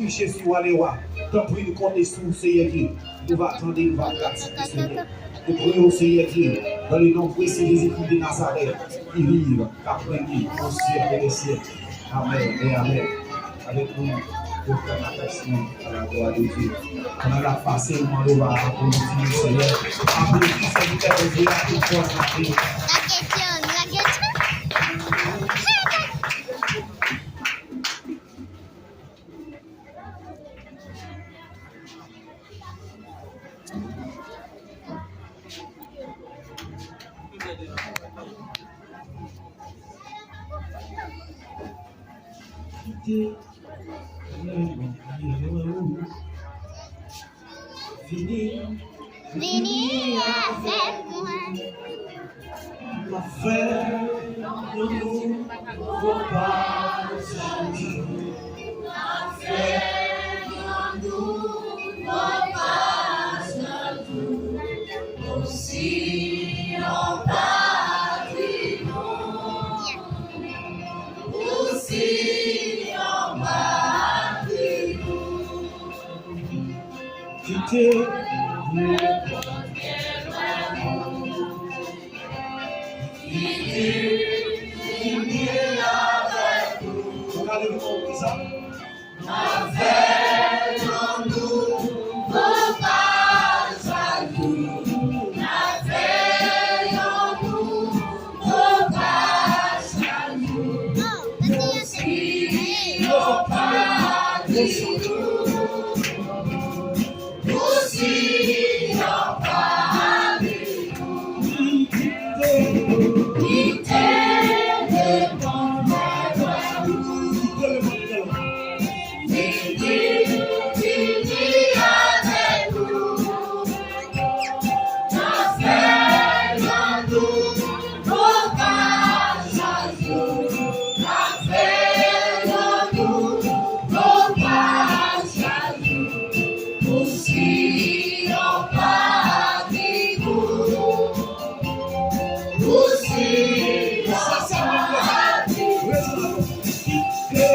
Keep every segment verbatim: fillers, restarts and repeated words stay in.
Jezi, w ale wa. Tanpri, nou konte sou ou, Seyè Dye. Nou va tande, nou va pratike, Seyè. Nou priye w, Seyè Dye, dans le nom précieux de Jésus de Nazareth, ki viv, k ap renye au siècle des siècles. Amèn e amèn. Avèk nou, Doktè Natacha, à la gloire de Dieu. Pandan n ap pase, nou mande w va aplodi Seyè. Aplodi sèvitè Bondye a, tout fòs la. Vini, vini avèk mwen. M ap fè yon nouvo paj avèk ou. M ap fè yon nouvo paj avèk ou. Ou si yon patrimòn. Ou si yon patrimòn. Kite pou Ou ka leve kò w konsa. M ap fè yon nouvo paj avèk ou. M ap fè yon nouvo paj avèk ou. Ou si yon patrimòn. Ou si yon patrimòn. Kite devan mwen. Kite devan mwen. Vini, vini avèk nou. N ap fè yon nouvo paj avèk ou. N ap fè yon nouvo paj avèk ou. Ou si yon patrimòn. Ou si yon patrimòn. Kite,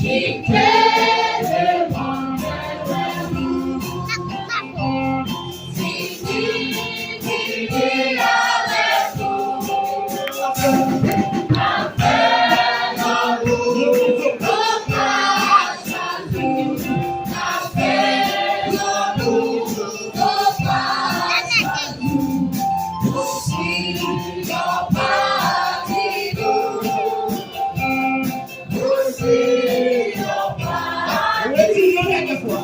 kite devan mwen. Vini, vini avèk nou. N ap fè yon nouvo paj avèk ou. N ap fè yon nouvo paj avèk ou. Ou si yon patrimòn. Ou si yon patrimòn. Redi yon dènyè fwa.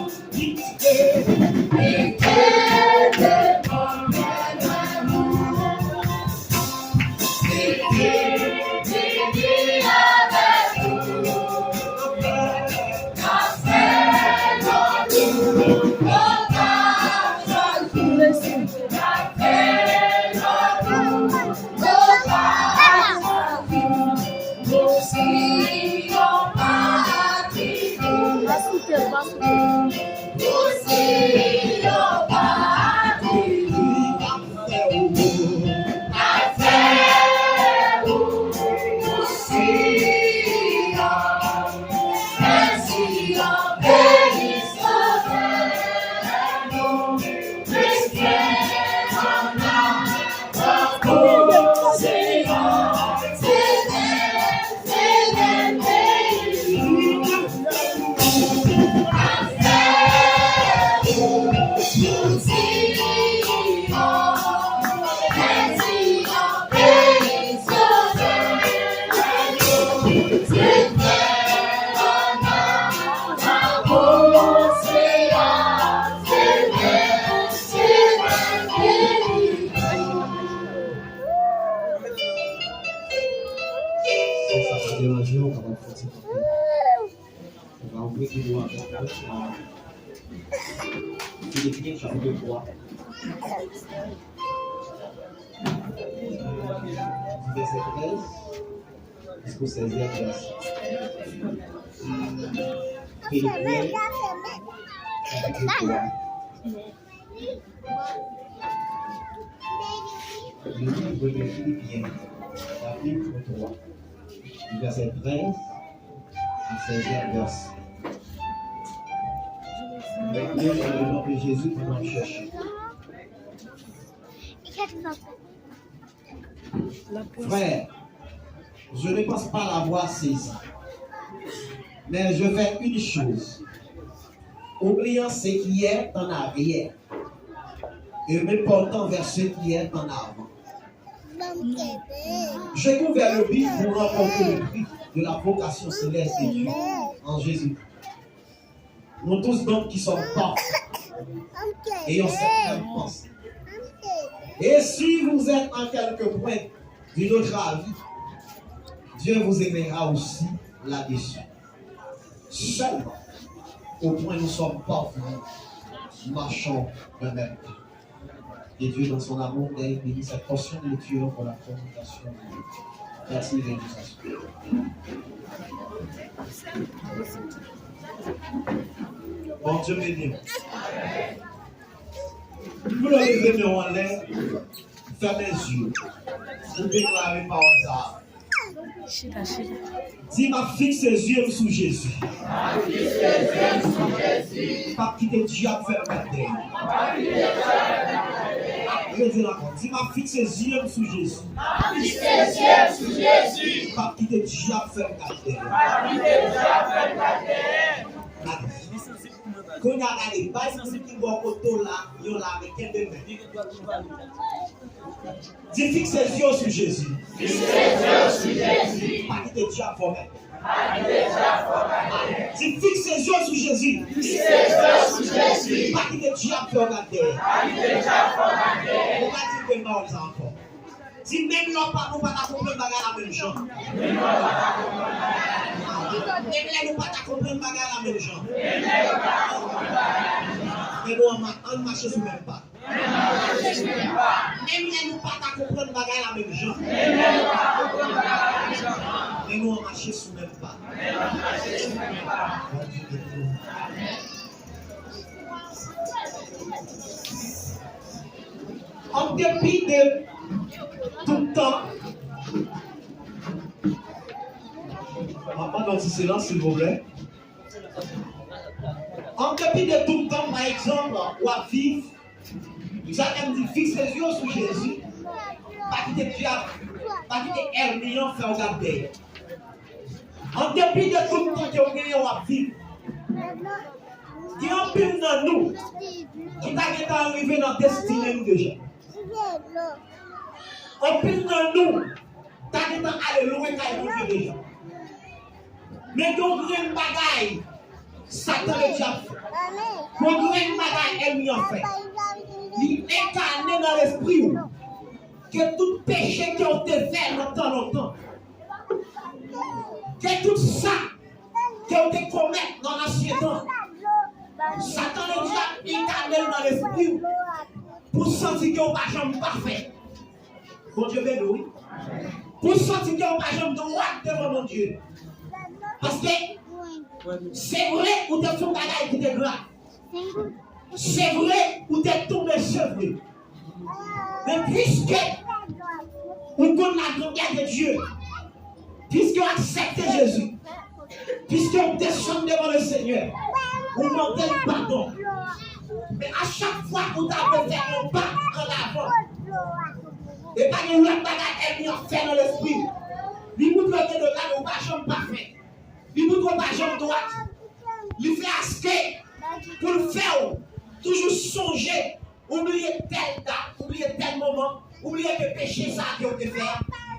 Si sa pa deranje w, ou kapab fè ti kanpe. Ou ka ouvri Bib ou avèk mwen nan Filipyen chapit twa, vèsè trèz jiskou sèz. Filipyen chapit twa. Liv premye Filipyen, chapit twa, vèsè trèz a sèz. Vèsè. Avèk Bondye, nan non de Jezi, pou nou chèche. Frère, je ne pense pas l'avoir saisi, mais je fais une chose, oubliant ce qui est en arrière et me portant vers ce qui est en avant. J'ai couvert le but pour remporter le prix de la vocation céleste de Dieu en Jésus-Christ. Nous tous donc qui sommes parfaits, ayons cette même pensée. Et si vous êtes en quelque point d'une autre avis, Dieu vous aimera aussi là-dessus. Seulement, au point nous sommes parvenus, marchons d'un même pas. Que Dieu, dans son amour, ait béni cette portion de lecture pour la communication de Dieu. Merci, Jésus. Bondye beni w. Pou nou leve men w anlè, fèmen zye w. Pou deklare pawòl sa a. Chita, chita. Di, "M ap fikse zye m sou Jezi." M ap kite dyab fè m gade. Redi l ankò. Di, "M ap fikse zye m sou Jezi." M ap kite dyab fè m gade. Gade. Kounye a gade, bay moun ki bò kote w la yon lamen, kenbe men. Di, "Fikse zye w sou Jezi." Fikse zye w sou Jezi. Pa kite dyab fè w gade. Pa kite dyab fè w gade. Di, "Fikse zye w sou Jezi." Fikse zye w sou Jezi. Pa kite dyab fè w gade. Pa kite dyab fè w gade. Ou ka di menm pawòl sa ankò. Di, "Menm lè w pa, nou pa ta konprann bagay la menm jan." Menm lè nou pa ta konprann bagay la menm jan. Men nou ann ma-, ann mache sou menm pa. Menm lè nou pa ta konprann bagay la menm jan. Men nou ann mache sou menm pa. An depi de tout tan, m ap mande yon ti silans, silvouplè. An depi de tout tan, pa egzanp, w ap viv, sa fè m di, fikse zye w sou Jezi, pa kite dyab, pa kite ènmi an fè w gade dèyè. An depi de tout tan ke w genyen, w ap viv. Gen anpil nan nou ki ta gentan rive nan destine nou deja. Anpil nan nou ta gentan ale lwen kay Bondye deja. Men gen yon grenn bagay Satan ledyab fè. Yon grenn bagay ènmi an fè. Li enkane nan lespri w ke tout peche ke w te fè nan tan lontan, ke tout sa ke w te komèt nan ansyen tan, Satan ledyab enkane l nan lespri w pou w santi ke w pa janm pafè. Bondye beni w, wi. Pou w santi ke w pa janm dwat devan Bondye. Paske se vre, ou te fè yon bagay ki te grav. Se vre, ou te tonbe, se vre. Men piske ou konn la grandè de Dye, piske w aksepte Jezi, piske w desann devan Lesenyè, ou mande l padon. Men a chak fwa ou ta vle fè yon pa an avan, e pa gen lòt bagay ènmi an fè nan lespri w. Li montre w ke de la, ou pa janm pafè. Li montre w pa janm dwat. Li fè aske pou l fè w toujou sonje, ou bliye tèl dat, ou bliye tèl moman, ou bliye ke peche sa a ke w te fè a.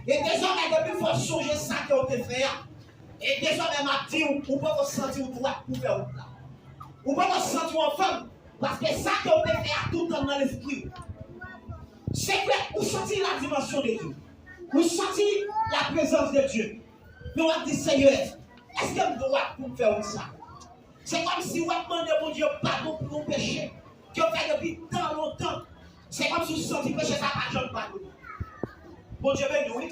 E dezòmè, depi fò w sonje sa ke w te fè a, e dezòmè, m ap di w, ou poko santi w dwat pou fè wout la. Ou poko santi w anfòm, paske sa ke w te fè a tout tan nan lespri w. Se vre, ou santi la dimansyon de Dye. Ou santi la prezans de Dye. Men w ap di, "Senyè, èske m dwat pou m fè wout sa?" Se kòmsi w ap mande Bondye padon pou yon peche ke w fè depi tan lontan. Se kòmsi w santi peche sa pa janm padone. Bondye beni w, wi.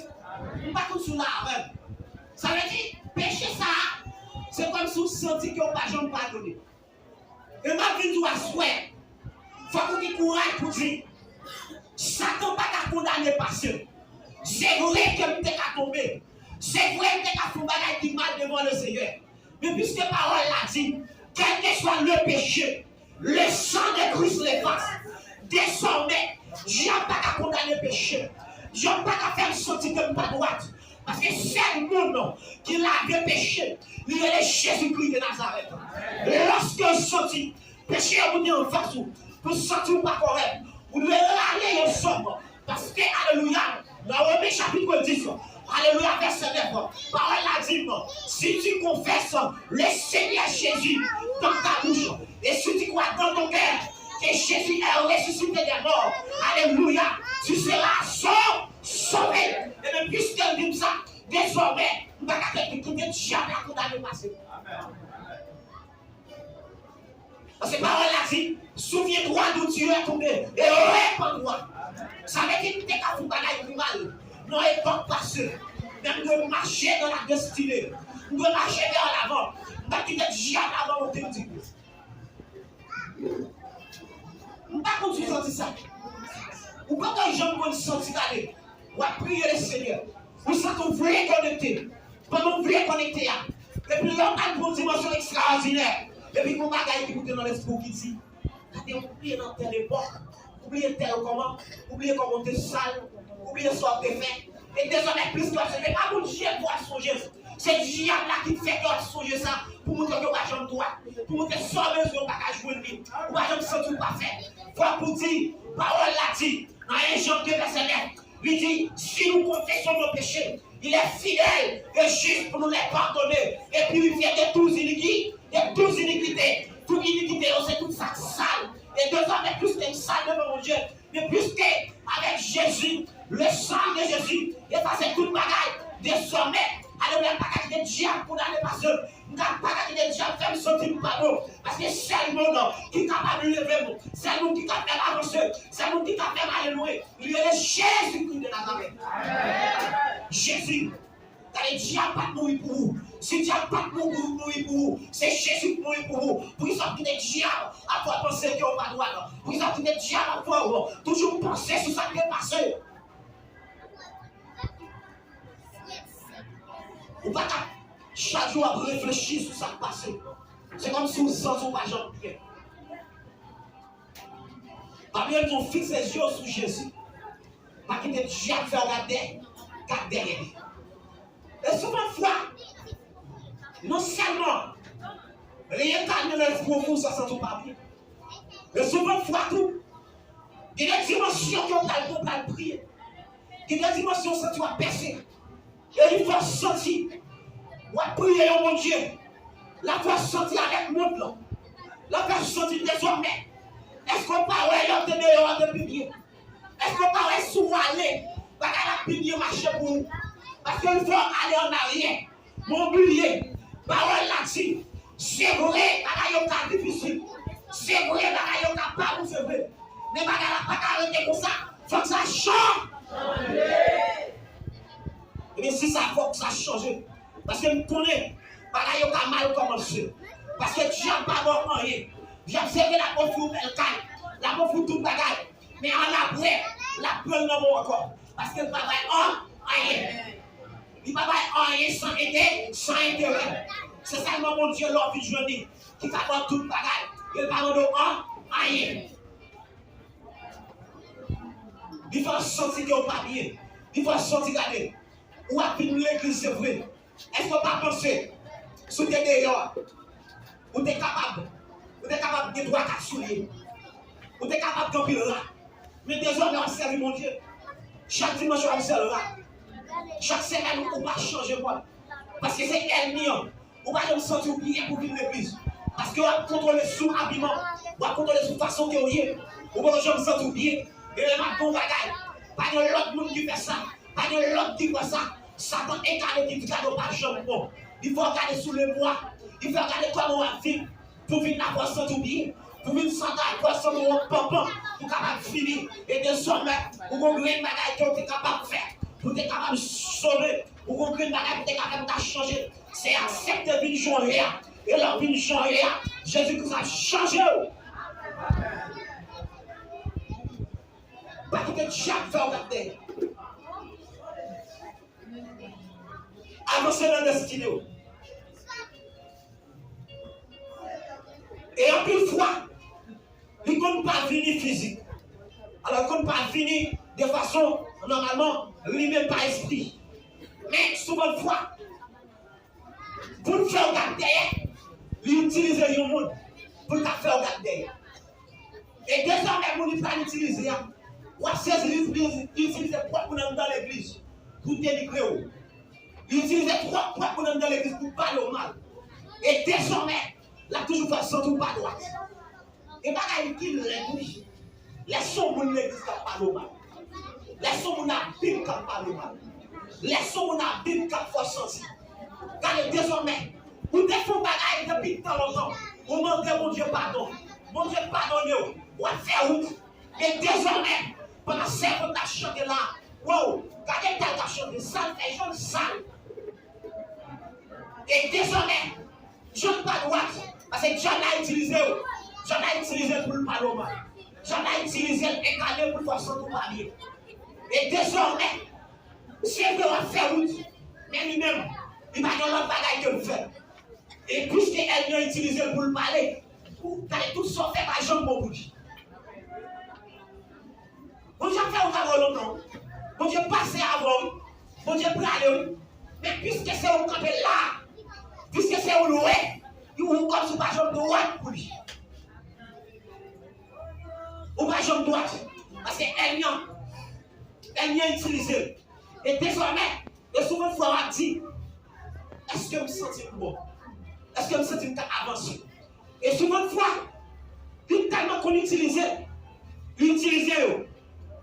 M pa konn si w la avè m. Sa vle di, peche sa a, se kòmsi w santi ke w pa janm padone. E m ap vin di w aswè, fòk ou gen kouraj pou di, Satan pa ka kondane pase m. Se vre ke m te ka tonbe. Se vre m te ka fè yon bagay ki mal devan Lesenyè. Men piske pawòl la di, quel que soit le péché, Le sang de Christ l'efface. Dezòmè, dyab pa ka kondane peche m. Dyab pa ka fè m santi ke m pa dwat. Paske sèl moun ki lave peche m, li rele Jezikri de Nazarèt. Lòske w santi peche yo moute anfas ou, pou w santi w pa kòrèk, ou dwe rale yon sòm. Paske, alelouya, nan Women chapit dis, alelouya, vèsè nèf, pawòl la di, si tu confesses le Seigneur Jésus dans ta bouche, et si tu crois dans ton cœur que Jésus est ressuscité des morts, alelouya, tu seras sau-, sauvé. Ebyen, piske l di m sa, dezòmè, m pa ka kite dyab la kondane pase m. Paske pawòl la di, souviens-toi d'où tu es tombé et repens-toi. Sa vle di m te ka fè bagay ki mal nan epòk pase, men m dwe mache nan la destine. M dwe mache vè lavan. M pa kite dyab la ban m okenn dikou. M pa konn si w santi sa. Ou pa ka janm konn santi gade. W ap priye Lesenyè. Ou santi w vle konekte. Pandan w vle konekte a. Epi lè w al pou yon dimansyon ekstraòdinè. Epi gon bagay ki moute nan lespri w ki di, gade, ou bliye nan tèl epòk. Ou bliye tèl kòman. Ou bliye kòman w te sal. Ou bliye sa w te fè. E dezòmè plis ke w ap sonje, e pa Bondye ke w ap sonje. Se dyab la ki fè ke w ap sonje sa, pou montre ke w pa janm dwat, pou montre sa w bezwen w pa ka jwenn li, ou pa janm santi w pafè. Fòk ou di, pawòl la di, nan en Jan de vèsè nèf, li di, si nou konfese nos péchés, il est fidèle et juste pour nous les pardonner et purifier de toute iniquité, de toute iniquité. Tout inikite yo, se tout sa k sal. E dezòmè plis ke m sal devan Bondye, men piske avèk Jezi, le sang de Jésus efase tout bagay. Dezòmè, alelouya, m pa ka kite dyab kondane pase m. M ka, pa ka kite dyab fè m santi m pa bon. Paske sèl moun ki kapab leve m, sèl moun ki ka fè m avanse, sèl moun ki ka fè m ale lwen, li rele Jezikri de Nazarèt. Jezi. Gade, dyab pa t mouri pou ou. Si dyab pa t mouri, mouri pou ou, se Jezi ki mouri pou ou. Poukisa w kite dyab ap fè w panse ke w pa dwat? Poukisa w kite dyab ap fè w toujou panse sou sa k te pase? Ou pa ka chak jou ap reflechi sou sa k pase. Se kòmsi w santi w pa janm byen. Pa bliye di w fikse zye w sou Jezi. Pa kite dyab fè w gade, gade dèyè li. E souvan fwa, non sèlman li etann nan lespri w, ou santi w pa byen. E souvan fwa tou, gen de dimansyon ke w pral, w pral priye. Gen de dimansyon w santi w ap pèse. E li fè w santi w ap priye yon Bondye. L ap fè w santi avèk mond lan. L ap fè w santi dezòmè. Èske w pa wè lè w te deyò a te pi byen? Èske w pa wè si w ale, bagay la pi byen mache pou ou? Paske li fè w ale annaryè. Men w bliye, pawòl la di, se vre, bagay yo ka difisil. Se vre, bagay yo ka pa bon, se vre. Men bagay la pa ka rete konsa. Fòk sa chanje. Ebyen, si sa fòk sa chanje. Paske m konnen, bagay yo ka mal kòmanse. Paske dyab pa ba w anyen. Dyab se vre l ap ofri w bèl kay. L ap ofri w tout bagay. Men annapre, l ap pran l nan men w ankò. Paske l pa bay an, anyen. Li pa bay anyen san ente-, san enterè. Se sèlman Bondye lè w vin jwenn li, ki ka ba w tout bagay. E l pa mande w an, anyen. Li fè w santi ke w pa byen. Li fè w santi gade. Ou ap vin legliz, se vre. Èske w pa panse, si w te deyò a, ou te kapab, ou te kapab gen twa kat soulye, ou te kapab gen anpil rad. Men dezòmè w ap sèvi Bondye. Chak dimanch w ap sèl rad. Chak semèn ou pa chanje kòd. Paske se ènmi an. Ou pa janm santi w byen pou vin legliz. Paske w ap kontwole sou abiman, w ap kontwole sou fason ke w ye. Ou pa janm santi w byen. E m ap di w yon bagay. Pa gen lòt moun ki fè sa. Pa gen lòt ki kwè sa. Satan enkane ki di gade w pa janm bon. Li fè w gade sou lemwa. Li fè w gade kòman w ap viv. Pou vin la fè w santi w byen. Pou vin santi w fè w santi w panpan. Pou kapab fini. E dezòmè, ou gon grenn bagay ke w te kapab fè. Pou te kapab sove. Ou gon grenn bagay pou te kapab ta chanje. Se aksepte vin jan w ye a. E lè w vin jan w ye a, Jezi Kris ap chanje w. Pa kite dyab fè w gade dèyè. Avanse nan destine w. E anpil fwa, Li konn pa vini fizik. Alò, li konn pa vini de fason nòmalman, li menm pa espri. Men, souvan fwa, pou l fè w gad dèyè, li itilize yon moun pou l ka fè w gad dèyè. E dezòmè, moun li pral itilize a, w ap sezi, li, li, li itilize pwòp moun anndan legliz pou denigre w. Li itilize twòp, twòp moun anndan legliz pou pale w mal. E dezòmè, l ap toujou fè w santi w pa dwat. Gen bagay ki lèd wi. Lè se yon moun legliz k ap pale w mal. Lè se yon moun nan Bib k ap pale w mal. Lè se yon moun nan Bib k ap fè w santi. Gade dezòmè, ou te fè yon bagay depi tan lontan. Ou mande Bondye padon. Bondye padone w. W ap fè wout. E dezòmè, pandan sèvant la ap chante la, wow, gade tan l ap chante, sa l fè jòn sal. E dezòmè, jòn pa dwat, paske djab la itilize w. Djab la itilize l pou l pale w mal. Djab la itilize l enkane pou l fè w santi w pa byen. E dezòmè, se vre w ap fè wout, men li menm, li pa gen lòt bagay ke l fè. E piske ènmi an itilize l pou l pale, pou gade tout sa w fè pa janm bon pou li. Bondye ap fè yon travay lontan. Bondye pase avè w. Bondye prale w. Men piske se ou kanpe la, piske se ou l wè, ou kòmsi ou pa janm dwat pou li. Ou pa janm dwat. Paske ènmi an, ènmi an itilize l. E dezòmè, e souvan fwa w ap di, èske m santi m bon? Èske m santi m ka avanse? E souvan fwa, li tèlman konn itilize, li itilize yo.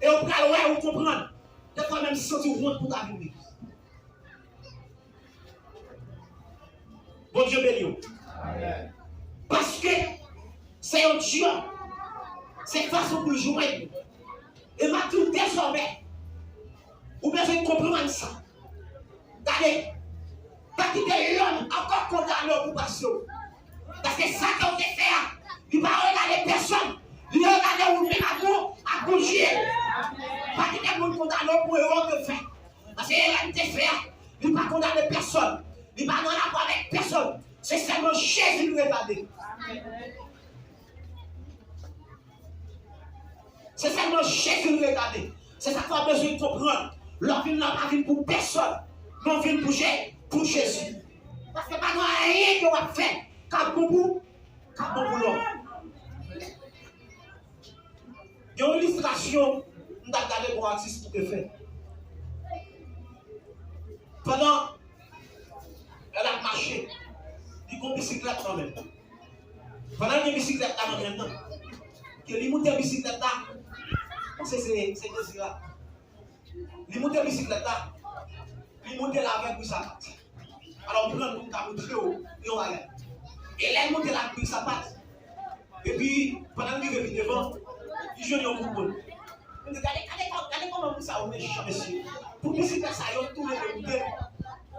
E ou pral wè, ou konprann. Dèfwa menm santi w wont pou ta vin legliz. Bondye beni w. Paske se yon djab. Se fason pou l jwenn. E m ap di w dezòmè, ou bezwen konprann sa. Gade, pa kite lòm ankò kondane w pou pase w. Paske sa ke w te fè a, li pa regade pèsòn. Li regade ou menm ak ou, ak Bondye. Pa kite moun kondane w pou erè w te fè. Paske erè m te fè a, li pa kondane pèsòn. Li pa nan rapò avèk pèsòn. Se sèlman Jezi li regade. Se sèlman Jezi li regade. Se sa k fè w bezwen konprann. Lè w vin la, w pa vin pou pèsòn. Men w vin pou Je-, pou Jezi. Paske pa gen anyen ke w ap fè k ap bon pou, k ap bon pou lòm. Gen yon ilistrasyon m t ap gade pou atis ki te fè. Pandan l ap mache, li gon bisiklèt nan men l. Pandan l gen bisiklèt la nan men l nan, ke li moute bisiklèt la, panse se, se Dezira. Li moute bisiklèt la, li moute l avèk bri sapat. Alò, m pran l pou m ka montre w yon bagay. E lè l moute l ak bri sapat, epi, pandan l rive pi devan, li jwenn yon gwoup moun. Li di, gade, gade, gade kòman moun sa yo mechan, mesye. Pou bisiklèt sa yo tou rete moute.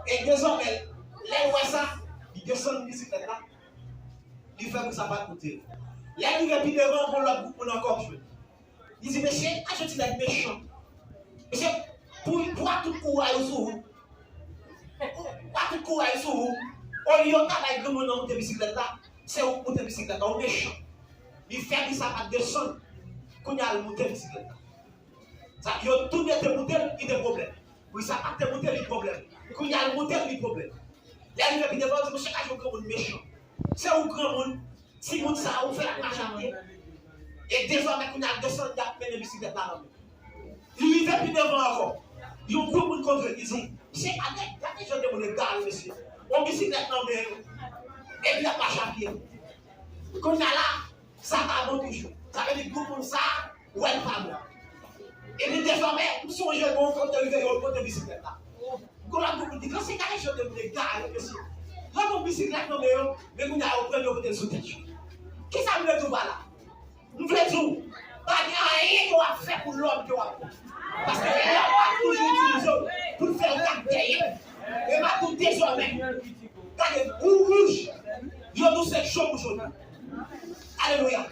E dezòmè, lè l wè sa, li desann bisiklèt la, li fè bri sapat moute l. Lè l rive pi devan, gon lòt gwoup moun ankò k jwenn. Li di, mesye, achte yon ti nèg mechan. Mesye, pou, pou a tout kouraj ou sou ou. Pou a tout kouraj ou sou ou. Olye w ta bay granmoun nan moute bisiklèt la, se ou k moute bisiklèt la, ou mechan. Li fè bri sapat desann. Kounye a l moute bisiklèt la. Sa, yo tou de te moute l, li te pwoblèm. Bri sapat te moute l, li pwoblèm. Kounye a l moute l, li pwoblèm. Lè l rive pi devan, l di, mesye, gade yon granmoun mechan. Se ou granmoun, timoun sa ou fè l ap mache a pye. E dezòmè kounye a l desann, y ap mennen bisiklèt la nan men. Li rive pi devan ankò. Yon gwoup moun kontre, li di, mesye, gade, gade jan de moun egare, mesye. Yon bisiklèt nan men yo. Epi y ap mache a pye. Kounye a la, sa pa bon toujou. Sa vle di gwoup moun sa a, wè l pa bon. Epi dezòmè, m sonje bon kote rive yo pote bisiklèt la. Gon lòt gwoup di, granse gade jan de moun egare, mesye. Yo gon bisiklèt nan men yo, men kounye a yo pran yo pote l sou tèt yo. Kisa m vle di w pa la? M vle di w, pa gen anyen ke w ap fè pou lòm ke w ap pran. Paske lòm ap toujou itilize w pou l fè w gad dèyè. E m ap di w dezòmè, gade, ou wouj, yo di w se cho pou jodi. Alelouya.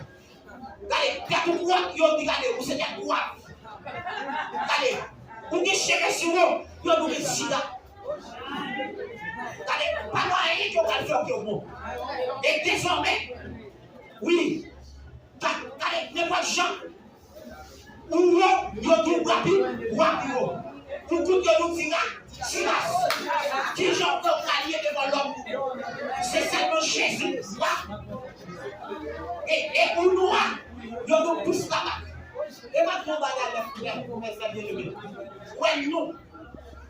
Gade, tèt ou dwat, yo di gade, ou se tèt dwat. Gade, ou gen cheve sou ou, yo di w gen sida. Gade, pa gen anyen ke w pral fè w ke w bon. E dezòmè, wi, ga-, gade, Bwa pi wo. Pou kout yo nou tira, tiras. Kijan w pral ye devan lòm? Se sèlman Jezi ki bwa. E, e pou nou a, yo nou pous la bak. E pa t yon bagay lè frè, frè byeneme. Wè nou,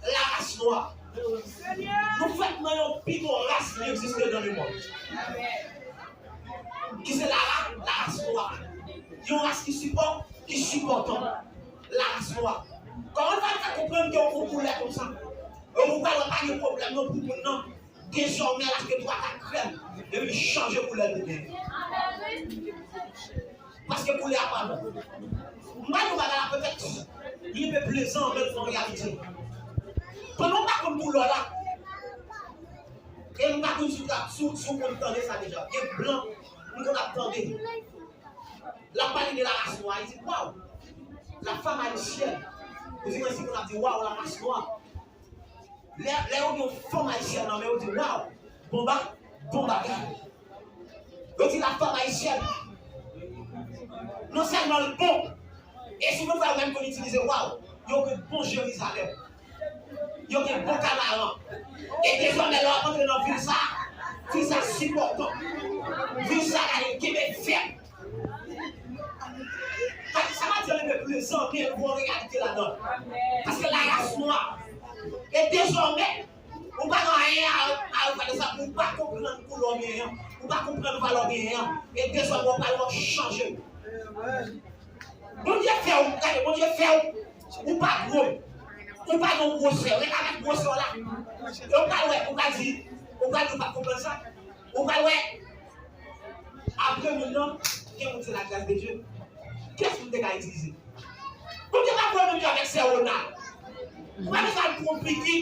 laras nwa. Nou fèt nan yon pi bon ras ki egziste nan lemonn. Ki se la, la, laras nwa. Yon ras ki sipò, ki sipòtan. Laras nwa. Kòman w pral fè konprann ke yon koulè konsa? E ou pral wè pa gen pwoblèm non pou moun nan. Dezòmè l achte twa kat krèm. Epi li chanje koulè l pou gen. Paske koulè a pa bon. M ba nou bagay la petèt li pe plezan men l fè yon reyalite. Pandan w pa konn koulè w la, e m pa konn si w ta, si w, si w konn tande sa deja. Gen blan, m konn ap tande. L ap pale de laras nwa, li di, waw, la femme haïtienne. Ou di mwen si moun ap di, waw, laras nwa. Lè, lè yo gen yon fanm ayisyèn nan men yo, di, waw, bon ba, bon bagay. Yo di la femme haïtienne. Non sèlman l bon, e si nou fè yo menm konn itilize waw, yo gen bon Jerizalèm. Yo gen bon Kanaran. E dezòmè lè w ap antre nan vil sa, vil sa sipòtan. Vil sa gade kenbe fèm. Sa pa di anyen, men prezan, men gen yon reyalite ladan. Paske laras nwa. E dezòmè, ou pa gen anyen a, a reproche sa, ou pa konprann koulè w genyen an, ou pa konprann valè w genyen an. E dezòmè, ou pral wè w chanje. Bondye fè w, gade, Bondye fè w, ou pa gwo. Ou pa gen gwosè, ret avèk gwosè w la. E ou pral wè, ou pral di, ou pral di ou pa konprann sa. Ou pral wè, apre moun nan, gen moun se la grâce de Dieu. Kiyès moun te ka itilize? Bondye pa voye moun yo avèk sè Wona. Ou pa bezwen al pran piki.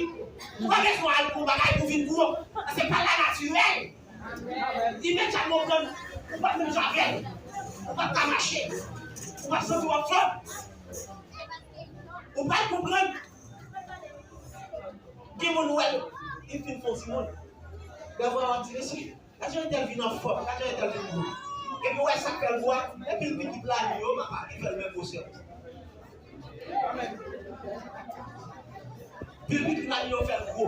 Ou pa bezwen al pran bagay pou vin gwo. Se pa la natirèl. Imedyatman ou pran, ou pa menm jan avè l. Ou pa ka mache. Ou pa santi w anfòm. Ou pa konprann. Gen moun ou wè l, li fin fè yon timoun. Lè w wè w ap di, mesye, gad jan entèl vin anfòm, gad jan entèl vin gwo. Epi w wè sa k fè l gwo a, epi l piki plani yo, papa, ki fè l menm gwosè. Epi l piki plani yo fè l gwo.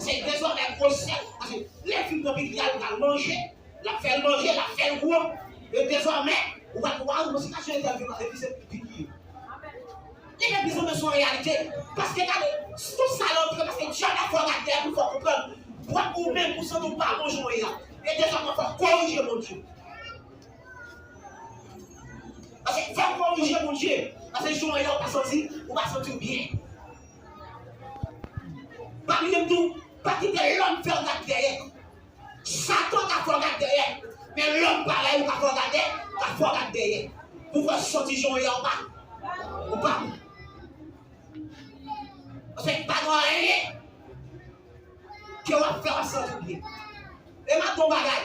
Se dezòmè gwosè, paske lè l fin pran piki a, l pral manje, l ap fè l manje, l ap fè l gwo. E dezòmè, ou pral, waw, mwen se gad jan entèl vin la, epi se piki yo. Li gen bezwen men se yon reyalite. Paske gade, tout sa la antre, paske dyab la fè w gade dèyè pou fè w konprann. Pwòp ou menm, ou santi w pa bon jan w ye a. E dezòmè fò w korije Bondye. Paske fò w korije Bondye. Paske jan w ye a, ou pa santi, ou pa santi w byen. Pa bliye m di w, pa kite lòm fè w gade dèyè. Satan ka fè w gade dèyè, men lòm parèy ou ka fè w gade, ka fè w gade dèyè. Pou fè w santi jan w ye a, ou pa, ou pa. Paske pa gen anyen ke w ap fè w ap santi w byen. E m ap di w yon bagay.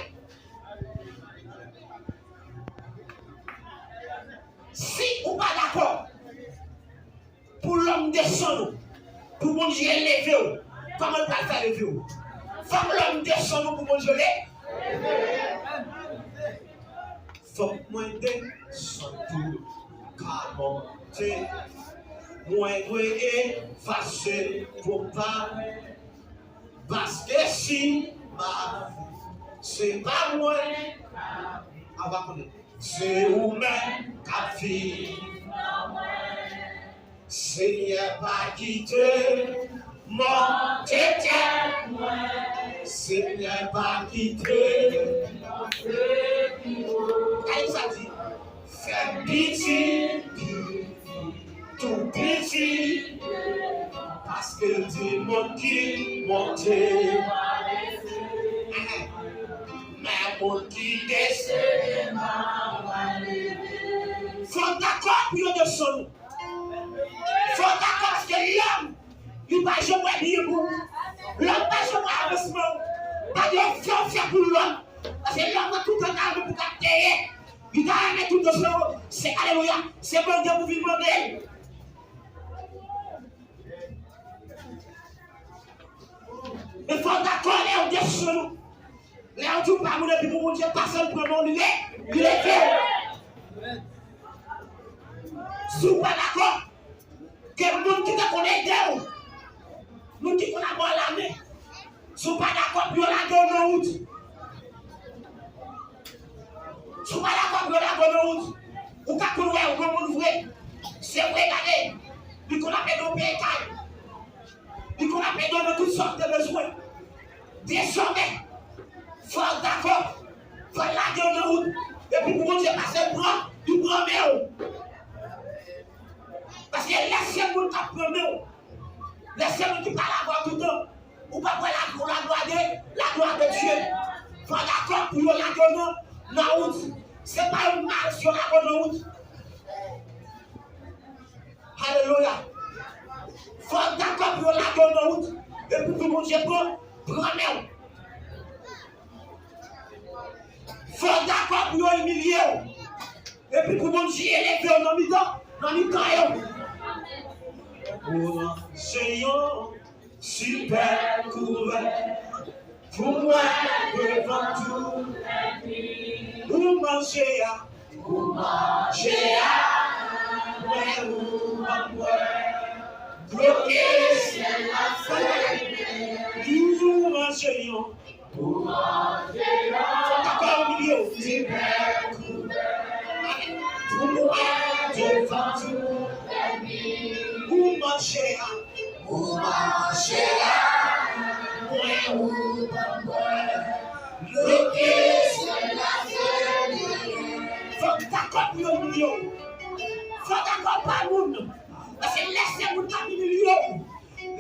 Si ou pa dakò, pou lòm desann ou, pou Bondye leve w, kòman l pral fè leve w? Fòk lòm desann ou pou Bondye leve w. Fòk mwen desann pou ka monte. Mwen dwe efase pou pa. Paske si m ap, se pa mwen. A va konnen. Se ou menm k ap viv nan mwen. Senyè, pa kite m monte tèt mwen. Senyè, pa kite m monte pi wo. Gade sa di, fè m piti, pi tou piti, paske l di moun ki monte, men moun ki desann. Fò w dakò pou yo desann ou. Fò w dakò paske lòm, li pa janm wè byen pou ou. Lòm pa janm wè avansman ou. Pa gen yon fè w fè pou lòm. Paske lòm nan toutan ta renmen pou gade dèyè. Li ta renmen tout nan san yo. Se alelouya. Se mande pou vin mande l. Men fò w dakò lè yo desann ou. Lè yo di w pa moun epi pou Bondye pase l pran men w li le, li leve w. Si w pa dakò, gen moun ki Si w pa dakò pou yo lage w nan wout, ou ka konn wè yon granmoun vre. Se vre, gade, li konn ap ede w peye kay. Li konn ap ede w nan tout sa w te bezwen. Dezòmè, fò w dakò, fò l lage w nan wout. Epi pou Bondye pase l pran, li pran men w. Paske lè se moun k ap pran men w, lè se moun ki pale avè w toutan, ou p ap wè laglwa de, laglwa de Dye. Fò w dakò pou yo lage w nan, nan wout. Se pa yon mal si yo lage w nan wout. Alelouya. Fò w dakò pou yo lage w nan wout. Epi pou Bondye pran, pran men w. Fò w dakò pou yo imilye w. Epi pou Bondye eleve w nan mitan, nan mitan yo. Ou se yon sipè kouvè pou mwen devan tout ènmi. Ou manje a, ou manje a, mwen ou ban mwen. Bloke syèl la, sèl ou manje yon. Fò w dakò imilye w. Pou mwen devan tout ènmi. Ou manje a. Ou manje a. Mwen ou ban mwen. Bloke syèl la, sèl ou. Fò w dakò pou yo imilye w. Fò w dakò pa moun. Paske lè se moun k ap imilye w,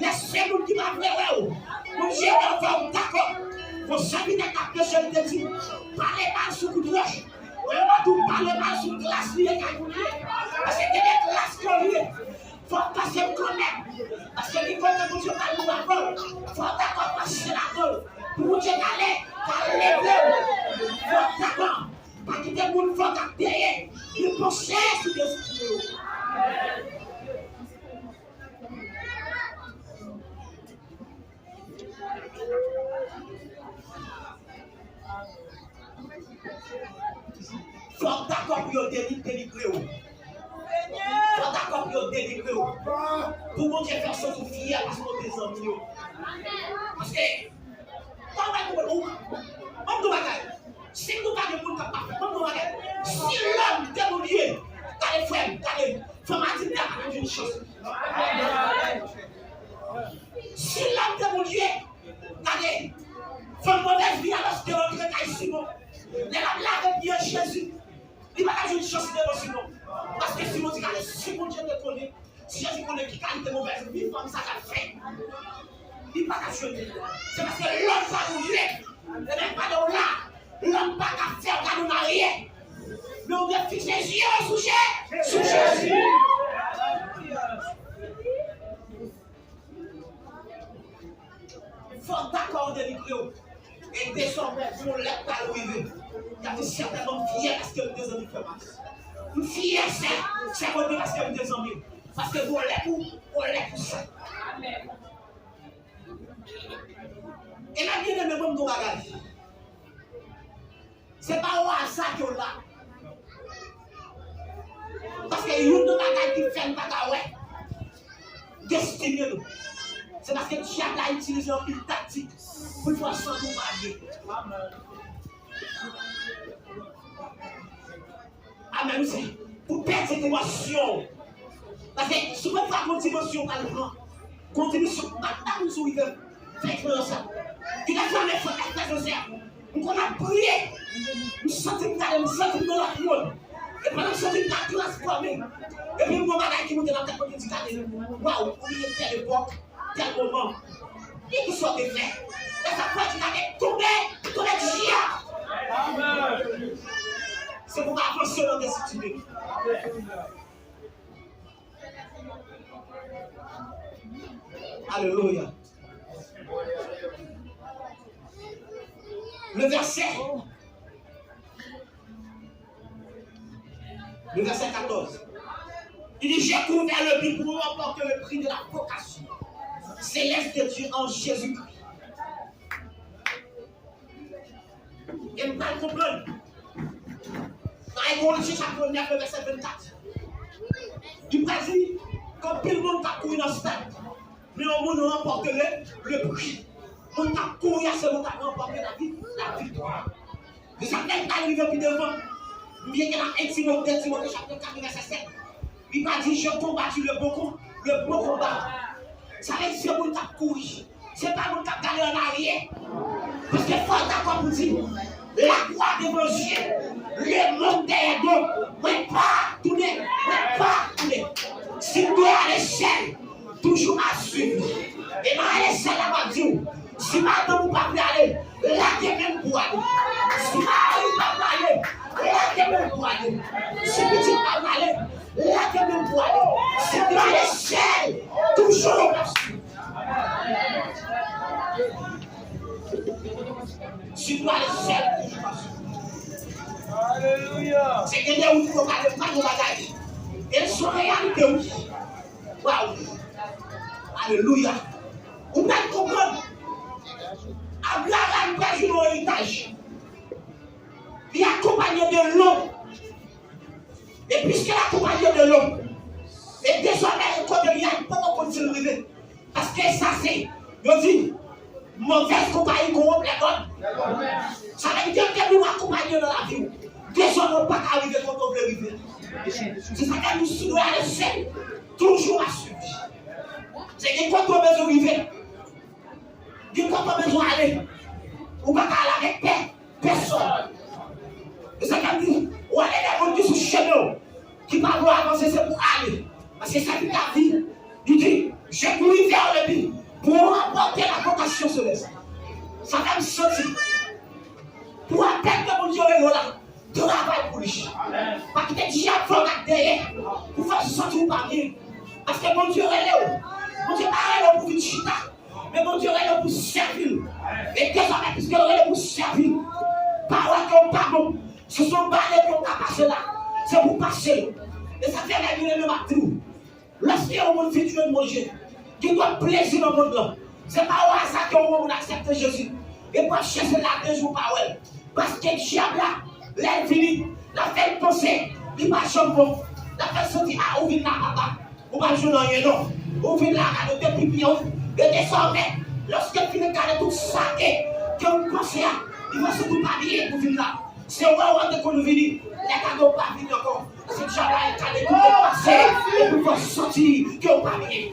lè se moun ki pa vle wè w, Bondye wè w, fò w dakò. Gon sèvitè k ap preche, li te di, pale mal sou kout wòch. Mwen, mwen tou pale mal sou glas li ye kay moun li ye. Paske te gen glas ke li ye. Fò w pase l kanmenm. Paske li konnen Bondye pral mouri avè w. Fò w dakò pase ladan l. Pou Bondye ka ale, ka leve w. Fò w dakò. Pa kite moun fò k ap deye li panche sou destine w. Fò w dakò pou yo deli-, delivre w. Fò w dakò pou yo delivre w. Pou Bondye fè w santi w fyè paske w te zanmi yo. Paske, pa wè pou ou. Ban m di w bagay. Si nou pa gen moun k ap pafè, ban m di w bagay. Si lòm te moun ye, gade frè m, gade, fanm Adibya pa t ap jwenn chans li. Si lòm te moun ye, gade, fanm Movèz Vi a lòske rantre kay Simon. Lè l ap lave pye Jezi, li pa t ap jwenn chans li devan Simon. Paske Simon di, gade, si Bondye te konnen, si Jezi konnen ki kalite movèz vi fanm sa t ap fè, li pa t ap jwenn li. Se paske lòm pa moun ye. E menm pandan w la, lòm pa ka fè w gade w nan ryen. Men w dwe fikse zye w sou Je-, sou Jezi. Fò w dakò w delivre w. E dezòmè, gon lè k pral rive. Y ap di, sètènman, m fyè paske m te zanmi frè Max. M fyè, sè, sè Rodney, paske m te zanmi w. Paske gon lè pou, gon lè pou sa. E la, byeneme, ban m di w bagay. Se pa o aza ke w la. Paske youn nan bagay ki fè n pa ka wè destine nou, se paske dyab la itilize anpil taktik pou l fè w santi w pa byen. Amèn, wi, se pou pèdi dimansyon w. Paske si w pa pran dimansyon w pral pran, kontribisyon, pa, pa moun sou rive fè eksperyans sa. Ki ta fè men fò, ta fè zozè. M konn ap priye. M santi m gade, m santi m nan lòt mond. E pandan m santi m ta transfòme. Epi m gon bagay ki moute nan tèt mwen ki di, gade, waw, ou rive tèl epòk, tèl moman. Li ki sa w te fè. Lè sa fè di gade, tonbe, tonbe dyab. Se pou w avanse nan destine. Alelouya. Le verset, le verset quatorze. Il dit, j'ai couru vers le but pour remporter le prix de la vocation céleste de Dieu en Jésus-Christ. E m pral konprann. Nan Korinti chapit nèf, vèsè vennkat. Li pral di, gen anpil moun k ap kouri nan stad, men yon moun ranpòte le, le pri. Moun k ap kouri a, se moun k ap ranpòte lavi, laviktwa. E sa k fè l pral rive pi devan. Byen ke nan en Timote, de Timote chapit kat vèsè sèt, li pa di, je combats le bon com-, le bon combat. Sa vle di se moun k ap kouri. Se pa moun k ap gade ann aryè. Paske fò w dakò pou di, la croix devant yeux, le monde derrière dos. Mwen pa tounen, mwen pa tounen. Si m dwe ale sèl, toujou ap swiv li. E nan ale sèl la, m ap di w, si madanm ou pa vle ale, lage men l pou ale. Si mari ou pa vle ale, lage men l pou ale. Si pitit pa vle ale, lage men l pou ale. Si m dwe ale sèl, toujou m ap swiv. Si m dwe ale sèl, toujou m ap swiv. Se gen de wout pou yo gade m pa yon bagay. E l se yon reyalite, wi. Waw! Alelouya! Ou pral konprann. Abraram pral jwenn yon eritaj. Li akonpaye de lon. E piske l akonpaye de lon, e dezòmè kote li a, li poko konn si l rive. Paske sa se, yo di, mauvaise compagnie corrompt les bonnes. Sa vle di ke moun akonpaye nan lavi w, dezòmè ou pa ka rive kote w vle rive. Se sa k fè nou si nou ale sèl, toujou ap swiv. Se gen kote w bezwen rive. Gen kote w bezwen ale. Ou pa ka ale avèk pè, pèsòn. E sa k ap di, ou ale lè moun ki sou chemen w, ki pa vle w avanse, se pou ale. Paske sa ki ka di, li di, je cours vers le but pour remporter la vocation céleste. Sa fè m santi, pou apèl ke Bondye rele w la, travay pou li. Pa kite dyab fè w gad dèyè pou fè w santi w pa byen. Paske Bondye rele w. Bondye pa rele w pou vin chita. Men Bondye rele w pou sèvi l. E dezòmè, piske l rele w pou sèvi l, pa wè ke w pa bon. Si se yon bale ke w ka pase la, se pou w pase l. E sa fè, lè byeneme, m ap di w, lòske yon moun vin jwenn Bondye, gen twòp plezi nan mond lan. Se pa o aza ke yon moun aksepte Jezi, epi w ap chèche l la de jou w pa wè l. Paske dyab la, lè l vini, l ap fè l panse li pa janm bon. L ap fè l santi, a, ou vin la, papa. Ou pa jwenn anyen non. Ou vin la gade w te pi byen wi. E dezòmè, lòske l fin gade tout sa ke, ke ou panse a, li panse tou pa byen pou vin la. Se wè w an te konn vini, lè gade w pa vini ankò. Se dyab la e gade tout te pase, epi fò w santi ke w pa byen.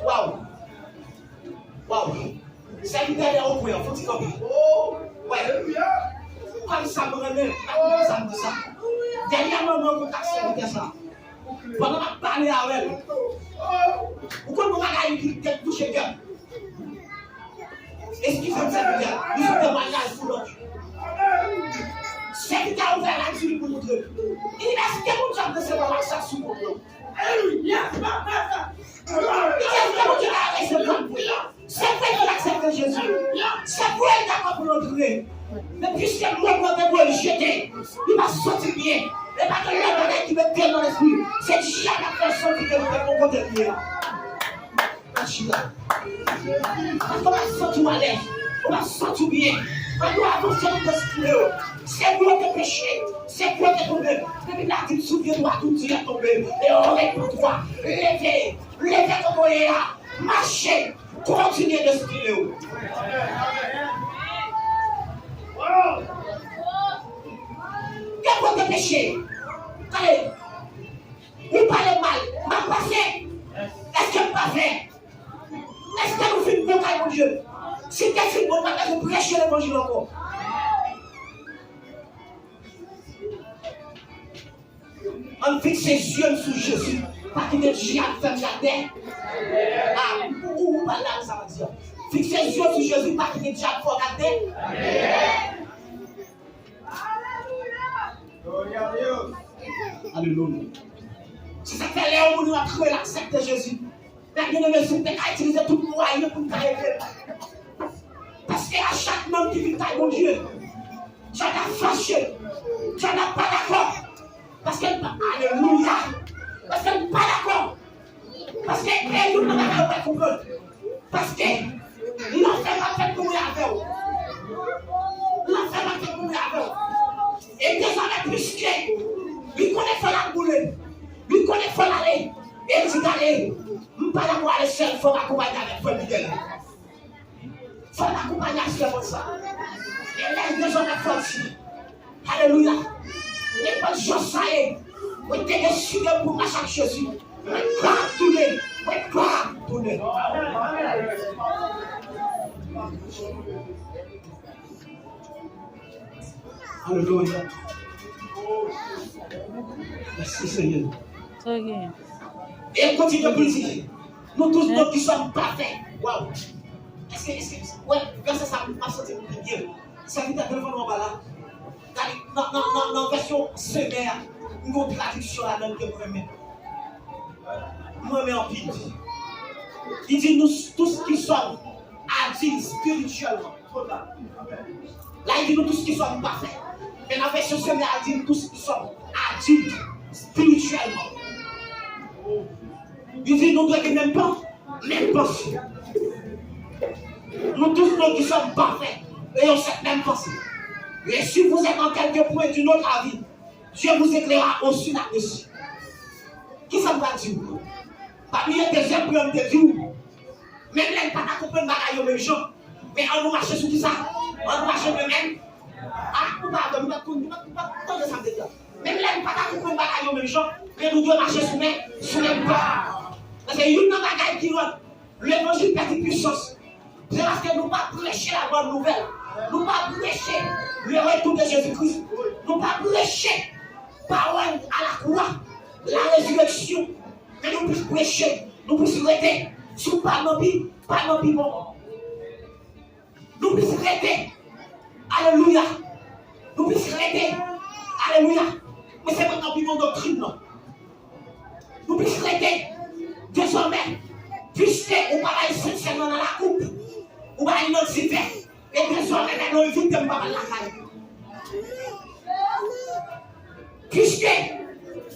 Waw. Waw. Sèvitè dèyè okwen an, fouti kanpe. Wè. Kòm sa m renmen, pa konn sa m di sa. Dènyèman, mwen kontak sèvitè sa. Pandan m ap pale avè l, ou konn yon bagay ki te touche kè m. Eskize m, sèvitè, nou se temwayaj pou lòt. Sèvitè a ouvè radyo li pou l montre m. Li di, èske Bondye ap resevwa masak sou pòp lan? Li di, èske Bondye ap resevwa l? Se vre ke l aksepte Jezi. Se vre l dakò pou l antre. Men piske mòn nan te dwe l jete, li pa santi l byen. E pa gen lòt bagay ki mete l nan lespri. Se dyab k ap fè l santi ke li te bon kote l ye a. Al chita. Paske w pa santi w alèz. Ou pa santi w byen. Ann nou avanse nan destine w. Se pou yo te peche. Se pou yo te tonbe. Bib la di, souviens-toi d'où tu es tombé et repens-toi. Leve. Leve kote w ye a. Mache. Kontinye destine w. Ke kote peche? Gade. Ou pale mal. M ap pase. Èske m pa fè? Èske nou fin bon kay Bondye? Si te fin bon, nou pa bezwen preche levanjil ankò. Ann fikse zye n sou Jezi. Pa kite dyab fè n gade. A, ou, ou pa la, sa m ap di a. Fikse zye w sou Jezi, pa kite dyab fè w gade. Alelouya. Se sa k fè lè yon moun antre, l aksepte Jezi. Mè byeneme, si m te ka itilize tout mwayen pou m ka ede l. Paske a chak nonm ki vin kay Bondye, dyab ap fache, dyab ap pa dakò. Paske l pa, alelouya. Paske l pa dakò. Paske e youn nan bagay ou pa konprann. Paske lanfè pa fèt pou mouri avè w. Lanfè pa fèt pou mouri avè w. E dezòmè, piske li konnen fò l ap boule, li konnen fò l ale, e l di, gade, m pa dakò ale sèl, fò m akonpaye avèk frè Miguel. Fò n akonpaye a sèmans sa. Dezòmè fòti. Alelouya. Nenpòt jan sa ye, mwen te deside pou mache ak Jezi. Mwen pa tounen. Mwen pa tounen. Alelouya. Mèsi, Senyè. E kontinye pou l di, nous tous, nous qui sommes parfaits. Waw. Èske, èske, wè, vèsè sa, m ap santi m pi byen. Sèvitè, telefòn ou anba la. Gade, nan, nan, nan, nan vèsyon Semè a, m gen yon tradiksyon ladan l ke mwen renmen. Mwen renmen anpil. Li di, nous tous qui sommes adultes spirituellement. La, li di, nous tous qui sommes parfaits. Men nan vèsyon Semè a, li di, nous tous qui sommes adultes spirituellement. Li di, nou dwe gen menm pan, menm panse. Nous tous, nous qui sommes parfaits, ayons cette même pensée. Et si vous êtes en quelque point d'un autre avis, Dieu vous éclairera aussi là-dessus. Kisa m pral di w? Pa bliye dezyèm pwen m te di w. Menm lè n pa ta konprann bagay yo menm jan, men ann nou mache sou kisa? Ann nou mache men menm. Ah, nou pa, nou pa, nou pa, nou pa tande sa m te di a. Menm lè n pa ta konprann bagay yo menm jan, men nou dwe mache sou men, sou menm pa. Paske youn nan bagay ki rann levanjil pèdi pwisans, se paske nou pa preche la bòn nouvèl. Nou pa preche le retour de Jésus-Christ. Nou pa preche pawòl a la kwa, la rezireksyon. Men nou plis preche, nou plis rete sou pa nan pi, pa nan pi bon. Nou plis rete. Alelouya. Nou plis rete. Alelouya. Men se pa nan pi bon doktrin nan. Nou plis rete. Dezòmè, piske ou pa bay sentsèn nan nan lakoup, ou bay nan divè. E dezòmè, lè nou envite m pa al lakay. Piske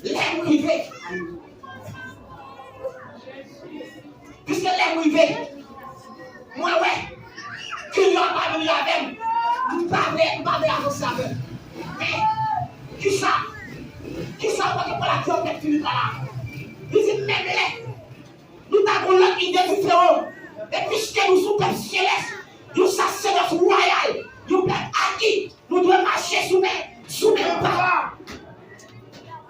lè m rive, piske lè m rive, mwen wè, kliyan pa vini avè m, m pa vle, m pa vle avanse avè l. Men, kisa, kisa w pral fè avèk Filip la la? Li di, menm lè nou ta gen yon lòt ide diferan. E piske nou sou pèp selès, yon sasèdòs wayal, yon pèp aki, nou dwe mache sou men, sou menm pa.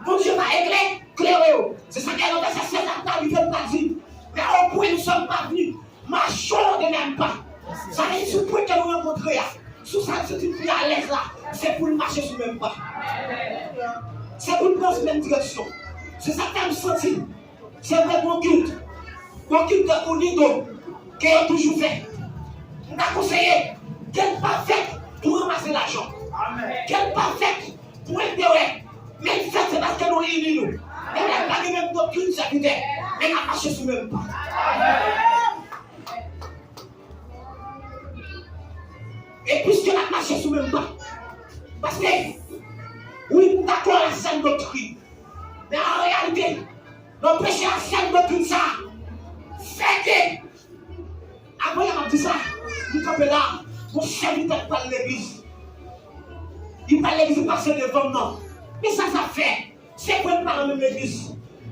Bondye va eklè, klere yo. Se sa k nan vèsè sèz ak ta rive l pa di, mais au point nous sommes parvenus, marchons de même pas. Sa vle di sou pwen ke nou rankontre a, sou sa l santi l pi alèz la, se pou l mache sou menm pa. Se pou l pran menm direksyon. Se sa k fè m santi Se vre, gon kilt, gon kilt unido ke yo toujou fè. M ta konseye ke l pa fèt pou ranmase lajan. Ke l pa fèt pou enterè. Men l fèt se paske nou ini nou. Menm lè n pa gen menm doktrin, sèvitè, men n ap mache sou menm pa. E piske n ap mache sou menm pa, paske, wi, m dakò a sèn doktrin, men an reyalite, nan peche a sèn doktrin sa a, fè ke, avan yè m ap di sa, m kanpe la, gon sèvitè k pral legliz. Li pral legliz, li pase devan m nan. Men sa sa fè? Se vre n pa nan menm legliz,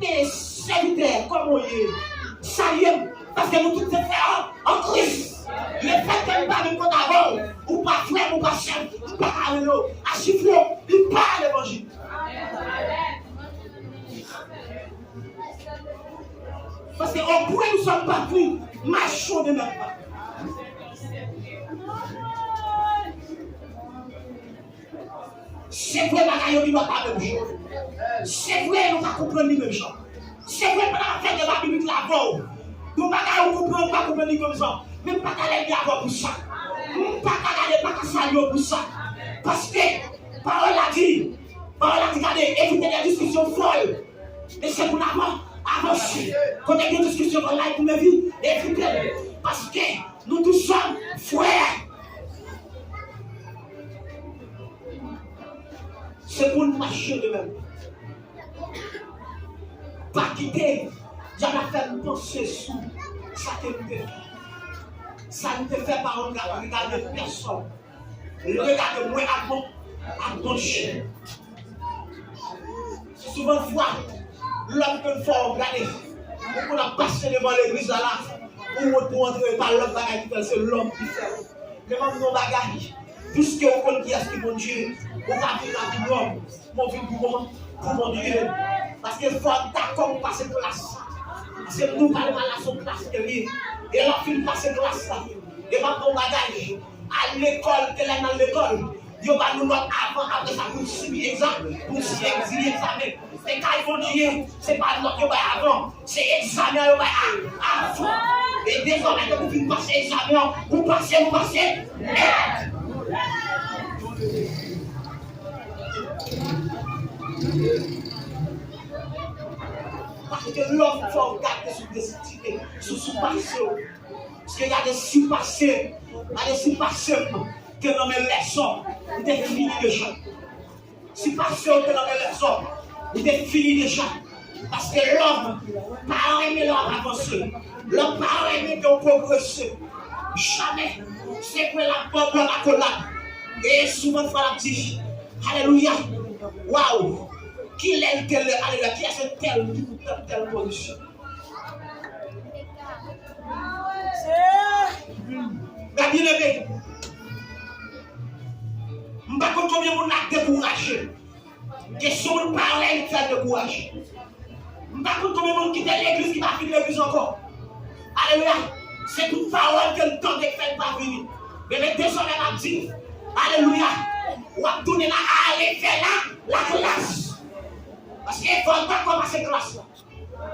men sèvitè, kòman w ye? Salye m, paske nou tout se frè an, an Kris. Lefètke m pa menm kot avè w, ou pa frè m, ou pa sè m, m pa ka rele w, a chifre w, li pa levanjil. Paske au point nous sommes parvenus, marchons de même pas. Se vre bagay yo li pa menm jan. Se vre nou pa konprann li menm jan. Se vre pandan m ap fè deba biblik la avè w, gon bagay ou konprann ou pa konprann li menm jan. Men m pa ka lènmi avè w pou sa. M pa ka gade, m pa ka salye w pou sa. Paske pawòl la di, pawòl la di gade, evite de diskisyon fòl. Men se pou n avan, avanse. Kote gen diskisyon fòl la, e pou men vi, evite l. Paske nou tou sòm frè. Se pou n mache de menm. Pa kite dyab la fè n panse sou sa ke n te fè. Sa n te fè pa yon gade pèsòn. Li regade mwen ak bon, ak bon je. Souvan fwa, lòm konn fè w gade. Ou konn ap pase devan legliz la la, ou wont pou antre, e pa lòt bagay ki fè l, se lòm ki fè l. Men m ap di w yon bagay, Piske ou konn kiyès ki Bondye, ou ka vin la pou lòm, men w vin pou bon, pou Bondye. Paske fò w dakò pou pase klas sa. Paske nou pral la se yon klas ke li ye. E lè w fin pase klas la, e m ap ba w bagay. Al lekòl, te lè n al lekòl, yo ba nou nòt avan, apre sa pou n sibi egza-, pou n sibi egzilye egzamen. Men kay Bondye, se pa nòt yo bay avan, se egzamen an yo bay a-, avan. E dezòmè, ke ou fin pase egzamen an, ou pase, ou pase nèt. Pa kite lòm fè w gade sou destine, sou, sou pase w. Paske gade si pase, gade si pase m te nan men lèzòm, m te fini deja. Si pase w te nan men lèzòm, ou te fini deja. Paske lòm pa renmen lè w ap avanse. Lòm pa renmen ke w pwogrese. Jamè. Se vre l ap ban w akolad. E souvan fwa l ap di, alelouya. Waw. Kilè l te lè, alelouya. Kiyès se tèl ki pou tèl, tèl pozisyon? Mè byeneme, m pa konn konbyen moun la dekouraje. Kesyon moun parèy fè dekouraje. M pa konn konbyen moun kite legliz ki pa vin legliz ankò. Alelouya. Se tout pawòl ke l tande k fè l pa vini. Men, men dezòmè m ap di, alelouya, w ap tounen la, ale fè la, laklas. Paske fò w dakò pase klas la.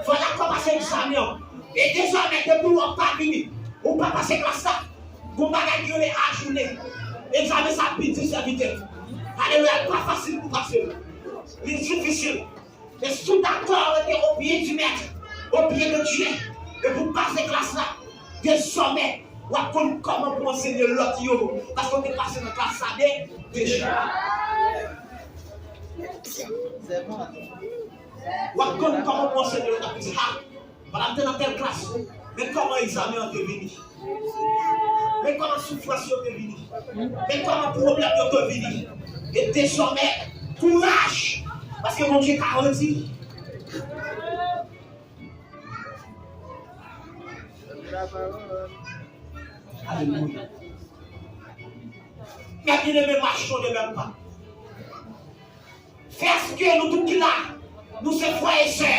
Fò w dakò pase egzamen an. E dezòmè, depi w pa vini, ou pa pase klas la, gon bagay ki rele ajounen. Egzamen sa pi di sèvitè. Alelouya, li pa fasil pou pase l. Li difisil. Men si w dakò rete o pye di mèt, o pye de Dye, e pou pase klas la, dezòmè, w ap konn kòman pou ansenye lòt yo, paske w te pase nan klas la de, deja. W ap konn kòman pou ansenye lòt, w ap di, ha, pandan m te nan tèl klas, men kòman egzamen an te vini. Men kòman soufrans yo te vini. Men kòman pwoblèm yo te vini. E dezòmè, kouraj, paske Bondye ka redi. Alelouya. Mè byeneme, machons de même pas. Fè aske nou tout ki la, nou se frè e sè.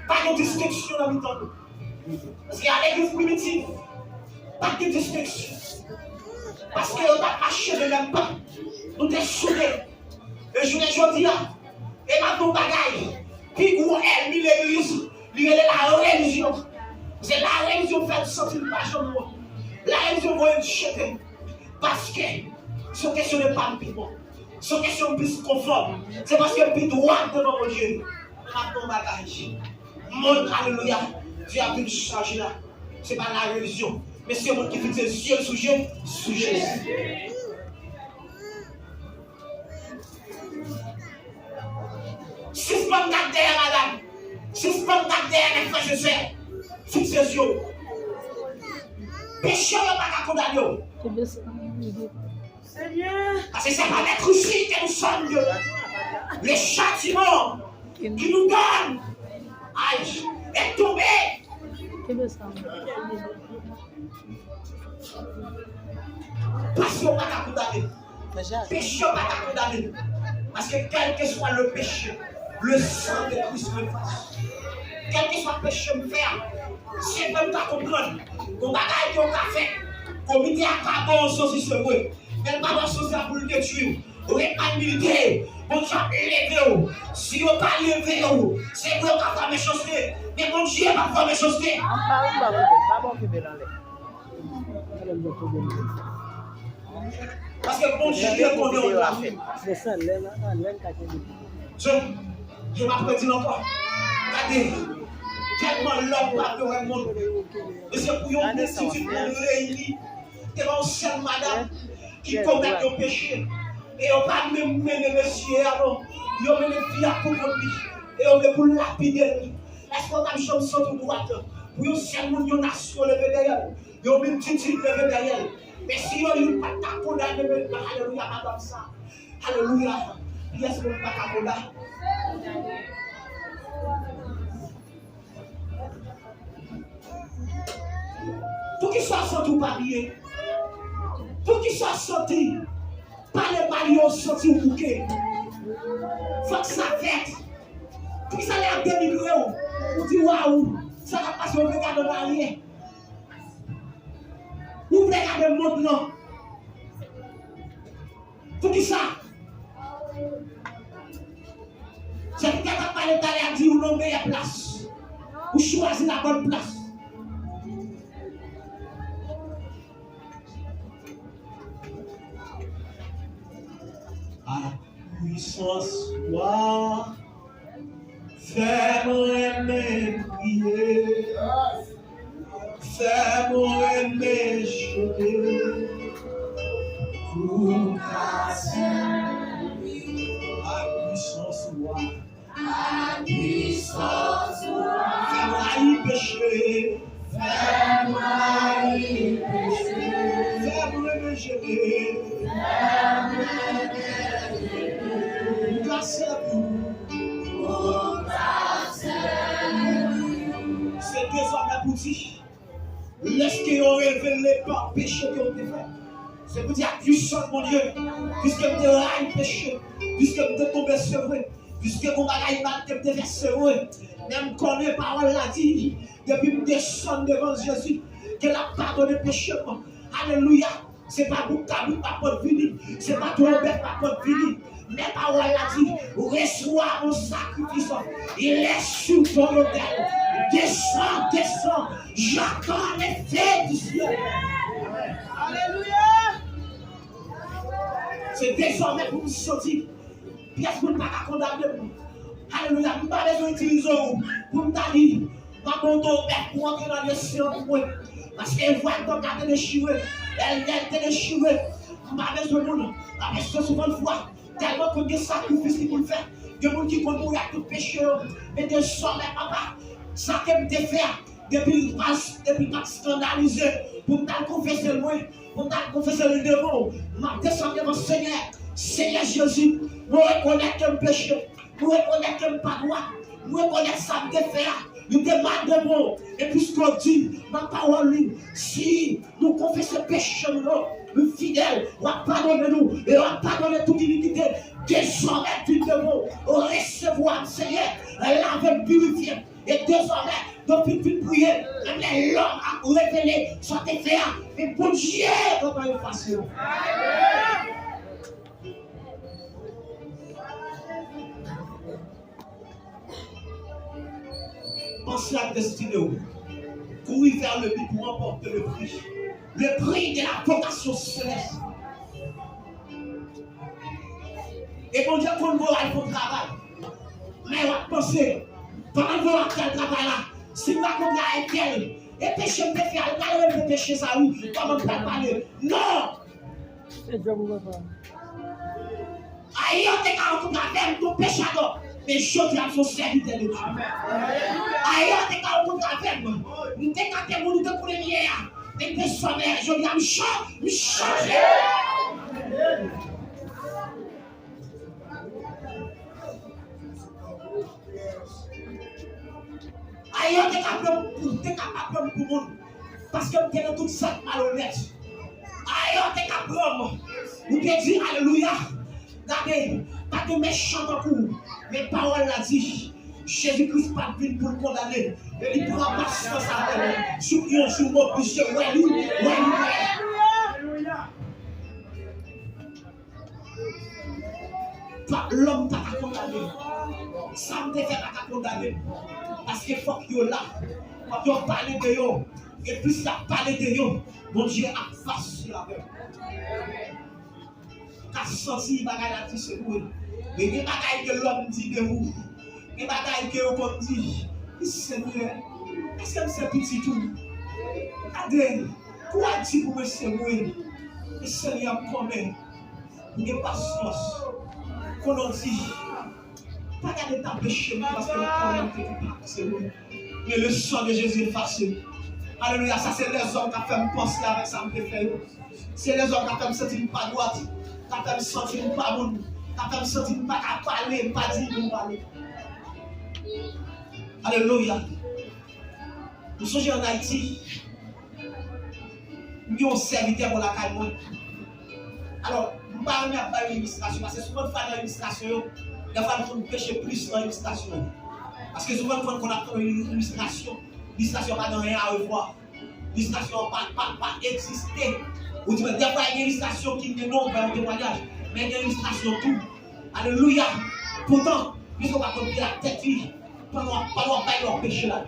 Pa gen distenksyon nan mitan nou. Paske a legliz primitiv, pa t gen distenksyon. Paske yo t ap mache de menm pa. Nou te soude. E jounen jodi a, e m ap di w bagay, pi gwo ènmi legliz, li rele larelijyon. Se larelijyon fè l santi l pa janm bon. Larelijyon voye l jete. Paske se yon kesyon de pa m pi bon. Se yon kesyon plis konfò. Se paske m pi dwat devan Bondye. Men m ap di w yon bagay. Monn, alelouya, Dye ap vin chaje la. Se pa larelijyon. Men se moun ki fikse zye l sou Je-, sou Jezi. Sispann gad dèyè madanm. Sispann gad dèyè nèg frè e sè. Fikse zye w. Peche yo pa ka kondane w. Paske se pa lè kouchi ke nou sòm de le châtiment qui nous donne, ay, est tombé. Paske yo pa ka kondane. Peche yo pa ka kondane. Paske kèlkeswa le péché, le sang de Christ m'efface. Kèlkeswa peche m fè a, se pou m ka konprann. Gon bagay ke w ka fè, komite a ka ba w sesi se vre. Men l pa ba w sesi a pou l detwi w. Ret al milite. Bondye ap leve w. Si yo pa leve w, se vre yo ka fè w mechanste. Men Bondye p ap fè w mechanste. Paske Bondye konnen w la. Je, je m ap redi l ankò. Gade, tèlman lòm pa vle wè moun. E se pou yon miltitid moun reyini devan yon sèl madanm ki komèt yon peche. E yo pa menm mennen mesye a non. Yo mennen fi a pou kont li. E yo vle pou lapide l. Èske w t ap janm santi w dwat pou yon sèl moun, yon nasyon leve dèyè l? Yon miltitid leve dèyè l. Men si yo youn pa t ka kondane, men, alelouya, madanm sa. Alelouya. Pyès moun pa ka kondane. Poukisa w santi w pa byen? Poukisa w santi pale mal yo, w santi w bouke? Fòk sa fèt. Poukisa lè y ap denigre w, ou di, "Waw, sa k ap pase, yo vle gade w nan aryè." Ou vle gade mond lan. Poukisa? Sèvitè k ap pale talè a di ou nan meyè plas. Ou chwazi la bòn plas. A pwisans ou a fè m renmen priye. Fè m renmen jene pou w ka sèvi. A pwisans ou a. A pwisans ou a. Fè m rayi peche. Fè m rayi peche. Fè m renmen jene. Fè m renmen jene. Pou w ka sèvi. Pou w ka sèvi. Se dezòmè pou di, lèske yo revele pa peche ke w te fè. Se pou di a pwisans Bondye, piske m te rayi peche, piske m te tonbe, se vre, piske gon bagay mal ke m te fè, se vre. Men m konnen pawòl la di, depi m desann devan Jezi, ke l ap padone peche m. Alelouya! Se pa bouk kabrit m ap pot vini. Se pa twonbèt m ap pot vini. Men pawòl la di, resevwa yon sakrifis. Il est sur ton autel. Desann, desann. J'attends le feu du ciel. Alelouya. Se dezòmè pou m santi pyès moun pa ka kondane m. Alelouya. M pa bezwen itilize w pou m ta di, m ap monte w bèk pou antre nan lye sen an pou mwen. Paske vwal tanp la te dechire. Lè l, lè l te dechire, m pa bezwen moun. Paske souvan fwa, tèlman konn gen sakrifis ki pou l fè. Gen moun ki konn mouri ak tout peche yo. Men dezòmè, papa, sa ke m te fè a, depi l pa, depi l pa t eskandalize, pou m t al konfese l mwen, pou m t al konfese l devan w, m ap desann devan Senyè. Senyè Jezi, mwen rekonèt ke m peche. Mwen rekonèt ke m pa dwat. Mwen rekonèt sa m te fè a, li te mal devan w. E piske w di nan pawòl li, si nou konfese peche nou yo, li fidèl, w ap padone nou, e w ap padone tout inikite. Dezòmè, vin devan w, resevwa m, Senyè, lave m, pirifye m. E dezòmè, nou fin, fin priye, menm lè lòm ap revele sa w te fè a, men Bondye gentan efase yo. Panse ak destine w. Courir vers le but pour remporter le prix. Le prix de la vocation céleste. E Bondye konn voye w al fè yon travay. Men w ap panse, pandan l voye w al fè travay la, si w rakontre a entèl, e peche m te fè a, l pral rele peche sa wi, kòman m pral pale? Non! Ayè w te ka rankontre avè m, te yon pechadò, men jodi a m se yon sèvitè de Dye. Ayè w te ka rankontre avè m, m te ka te moun ou te konnen m ye a, men dezòmè, jodi a m chan-, m chanje. Ayè w te ka pran m, ou te ka pa pran m pou moun, paske m te nan tout zak malonèt. Ayè w te ka pran m, ou te di, alelouya, gade, pa gen mechan tankou w. Men pawòl la di, Jezi Kris pa t vin pou l kondane, men li pran pasyans avè nou. Jou yon jou m oblije wè li, wè li, wè li. Pa, lòm pa ka kondane m. Sa m te fè pa ka kondane m. Paske fòk yo la. Fòk yo pale de yo. E plis y ap pale de yo, Bondye ap fasil avè m. Ou ka santi bagay la di se vre. Men gen bagay ke lòm di de ou. Gen bagay ke yo konn di. Senyè, èske m se pitit ou? Gade, kou a di pou mwen se vre. Men Senyè, m konnen. Ou gen pasyans. Konnen w di, pa gade ta peche m, paske m konnen m te koupab, se vre. Men le sang de Jésus efase. Alelouya, sa se lèzòm k ap fè m panse avèk sa m te fè yo. Se lèzòm k ap fè m santi m pa dwat, k ap fè m santi m pa moun, k ap fè m santi m pa ka pale, m pa diy pou m pale. Alelouya. M sonje ann Ayiti, m gen yon sèvitè bò lakay mwen. Alò, m pa renmen ap bay ilistrasyon, paske souvan fwa nan ilistrasyon yo, dèfwa nou konn peche plis nan ilistrasyon yo. Paske souvan fwa nou konn ap tann ilistrasyon, ilistrasyon pa gen anyen a revwa. Ilistrasyon an pa, pa, pa egziste. Ou di, men dèfwa gen ilistrasyon ki gen non, bay yon temwayaj, men gen ilistrasyon tou. Alelouya! Poutan, piske w pa konn pye ak tèt li, pandan w ap, pandan w ap bay lòt peche la.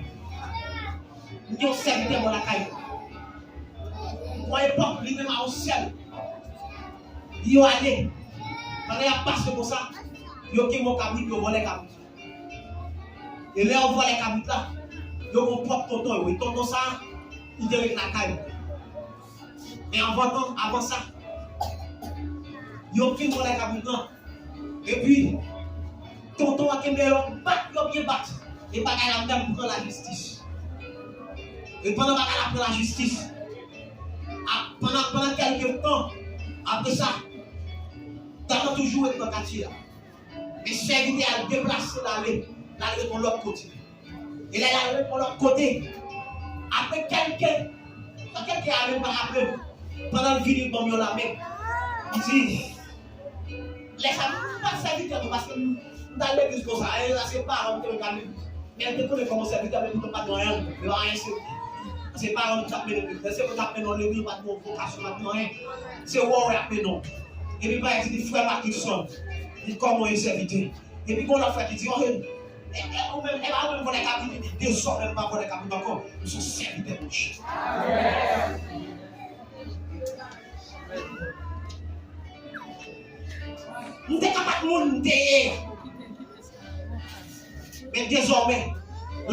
Yon sèvitè bò lakay. Yon epòk, li menm a yon sèl. Yo ale. Pandan y ap pase konsa, yo kenbe yon kabrit, yo vòlè kabrit. E lè yo vòlè kabrit la, yo gon pwòp tonton yo. E tonton sa, li te ret lakay. Men anvan tan, avan sa, yo fin vòlè kabrit lan. Epi, tonton an kenbe yo, bat yo byen bat. E bagay la menm pran lajistis. E pandan bagay la pran lajistis, a, pandan, pandan kèlke tan, apre sa, Dam nan toujou ret nan katye a. Men sèvitè a deplase l ale, l al ret yon lòt kote. E lè l al ret yon lòt kote, apre kèlke, kèlke ane, m pa raple m, pandan l vini, l ban m yon lamen. Li di, lè sa, m pa t sèvitè non, paske m, m t al legliz konsa, e se paran m te mete m al legliz. Men l te konnen kòman sèvitè, men poutan pa gen anyen, men anyen se, se paran m t ap mennen l legliz. Se mwen t ap mennen w legliz, ou pa t gen yon vokasyon, ou pa t gen anyen. Se wè w ap mennen w. Epi pa di li, frè Matilson, li kòman w ye sèvitè? Epi gon lòt frè ki di, oh, e, e, ou menm, e pa ou menm vòlè kabrit, li di, dezòmè m pa vòlè kabrit ankò, m se yon sèvitè Bondye. M te ka pa t moun m te ye. Men dezòmè,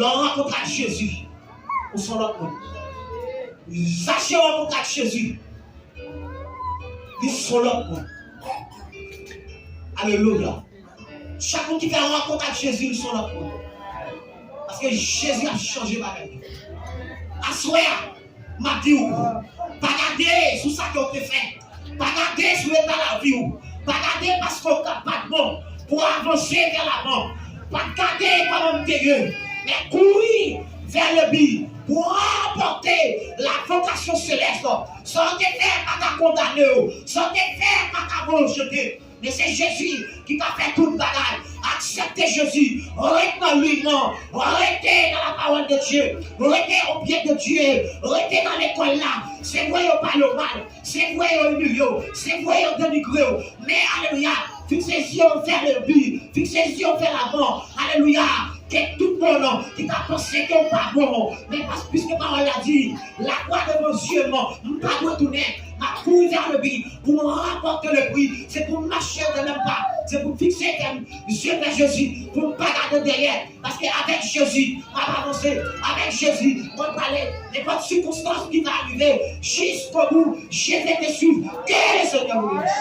lè w rankontre ak Jezi, ou se yon lòt moun. Zache rankontre ak Jezi, li se yon lòt moun. Alelouya. Chak moun ki fè rankontre ak Jezi, li se yon lòt moun. Paske Jezi ap chanje bagay. Aswè a, m ap di w, pa gade sou sa ke w te fè. Pa gade sou eta lavi w. Pa gade paske w ka pa t bon pou w avanse vè lavan. Pa gade kòman m te ye. Men kouri vè le bi pou w ranpòte la vokasyon selès. Sa w te fè pa ka kondane w. Sa w te fè pa ka ba w jete. Men se Jezi ki ka fè tout bagay. Aksepte Jezi. Ret nan liy nan. Rete nan la parole de Dieu. Rete au pied de Dieu. Rete nan lekòl la. Se vre yo pale w mal. Se vre yo imilye w. Se vre yo denigre w. Men, alelouya, fikse zye w vè le bi. Fikse zye w vè lavan. Alelouya. Ke tout moun ki ta panse ke w pa bon. Men pas, piske pawòl la di, la kwa devan zye m, m pa retounen. M ap kouri vè le bi pou m ranpòte le pri. Se pou m mache de menm pa. Se pou m fikse tèt m, zye vè Jezi. Pou m pa gade dèyè. Paske avèk Jezi, m ap avanse. Avèk Jezi, mwen prale. Nenpòt sikonstans ki va rive, jiskobou, je vais te suivre. Que le Seigneur vous bénisse.